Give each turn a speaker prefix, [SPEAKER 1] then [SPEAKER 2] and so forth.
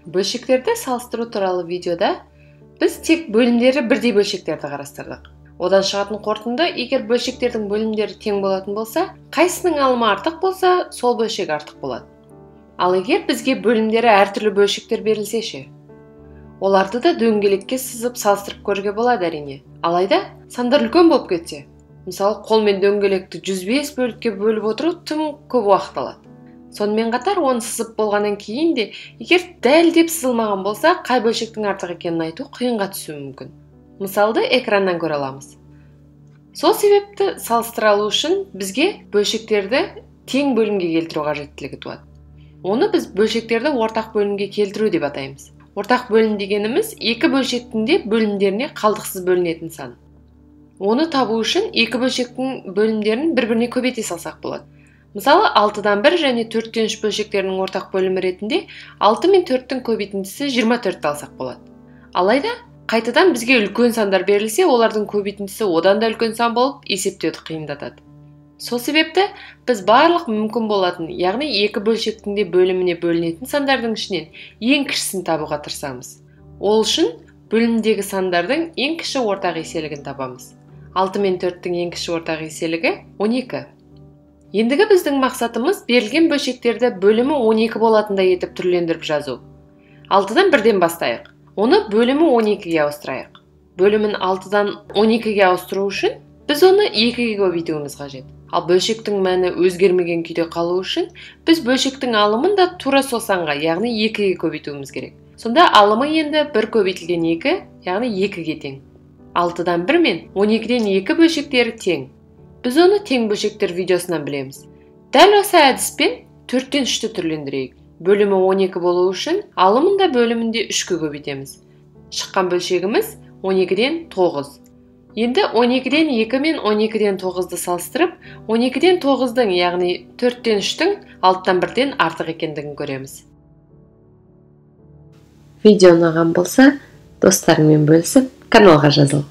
[SPEAKER 1] Бөлшектерді салыстыру туралы видеода біз тек бөлімдері бірдей бөлшектерді қарастырдық. Одан шығатын қорытынды, егер бөлшектердің бөлімдері тең болатын болса, қайсының алымы артық болса, сол бөлшек артық болады. Ал егер бізге бөлімдері әртүрлі бөлшектер берілсе ше? Оларды да дөңгелекке сызып салыстырып көруге болады әрине. Алайда сандар үлкен болып кетсе, мысалы, қолмен дөңгелекті 105 бөлікке бөліп отыру тым көп уақыт алады. Сонымен қатар оны сызып болғаннан кейін де, егер дәлдеп сызылмаған болса, қай бөлшектің артық екенін айту қиынға түсуі мүмкін. Мысалды экраннан көре аламыз. Сол себепті салыстыра алу үшін бізге бөлшектерді тең бөлімге келтіру қажеттілігі туады. Оны біз бөлшектерді ортақ бөлімге келтіру деп атаймыз. Ортақ бөлім дегеніміз екі бөлшектің де бөлімдеріне қалдықсыз бөлінетін сан. Оны табу үшін екі бөлшектің бөлімдерін бір-біріне көбейте салсақ болады. Мысалы, 6-дан 1 және 4-тен 3 бөлшектерінің ортақ бөлімі ретінде 6 мен 4-тің көбейтіндісі 24-ті алсақ болады. Алайда, қайтадан бізге үлкен сандар берілсе, олардың көбейтіндісі одан да үлкен сан болып, есептеуді қиындатады. Сол себепті біз барлық мүмкін болатын, яғни екі бөлшектің де бөліміне бөлінетін сандардың ішінен ең кішісін табуға тырысамыз. Ол үшін бөлімдегі сандардың ең кіші ортақ еселігін табамыз. 6 мен 4-тің ең кіші ортақ еселігі 12. Ендігі біздің мақсатымыз берілген бөлшектерді бөлімі 12 болатындай етіп түрлендіріп жазу. 6-дан 1-ден бастайық. Оны бөлімі 12-ге ауыстырайық. Бөлімін 6-дан 12-ге ауыстыру үшін біз оны 2-ге көбейтуіміз қажет. Ал бөлшектің мәні өзгермеген күйде қалу үшін біз бөлшектің алымын да тура сол санға, яғни 2-ге көбейтуіміз керек. Сонда алымы енді 1 көбейтілген 2, яғни 2-ге тең. 6-дан 1 мен 12-ден 2 бөлшектері тең. Біз оны тең бөлшектер видеосынан білеміз. Дәл осы әдіспен 4-тен 3-ті түрлендірейік. Бөлімі 12 болу үшін алымын да бөлімінде 3-ке көбейтеміз. Шыққан бөлшегіміз 12-ден 9. Енді 12-ден 2 мен 12-ден 9-ды салыстырып, 12-ден 9-дың, яғни 4-тен 3-тің 6-тан 1-ден артық екендігін көреміз.
[SPEAKER 2] Видео ұнаған болса, достарыңмен бөлісіп, каналға жазыл.